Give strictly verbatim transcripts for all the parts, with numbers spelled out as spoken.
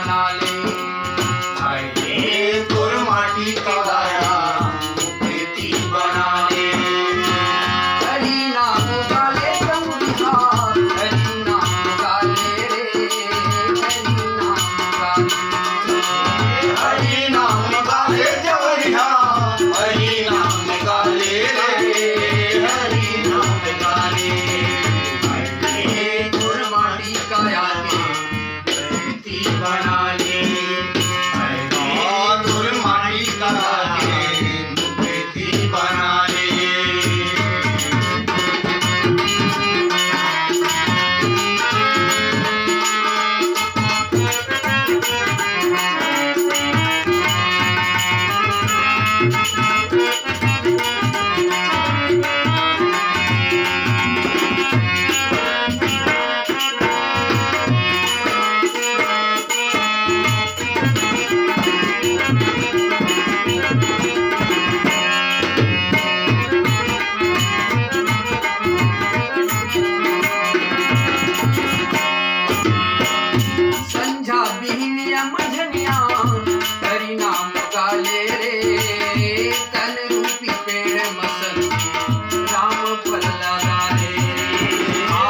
बना ले। अरे तोर माटी का गाया मूर्ति बना ले। हरि नाम गाले जवरिया, हरि नाम गाले रे, हरि नाम गाले। हरि नाम गाले जवरिया, हरि नाम गाले रे, हरि नाम गाले। अरे तोर माटी का आगे मूर्ति बना ले। अरे तोर माटी का आगे मूर्ति बना ले। संझा बिहनिया मंझनिया हरि नाम गाले रे, तन रूपी पेड़ मसन राम फल लगा रे। आ,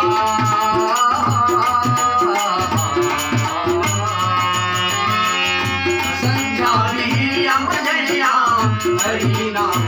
संझा बिहनिया मंझनिया हरि नाम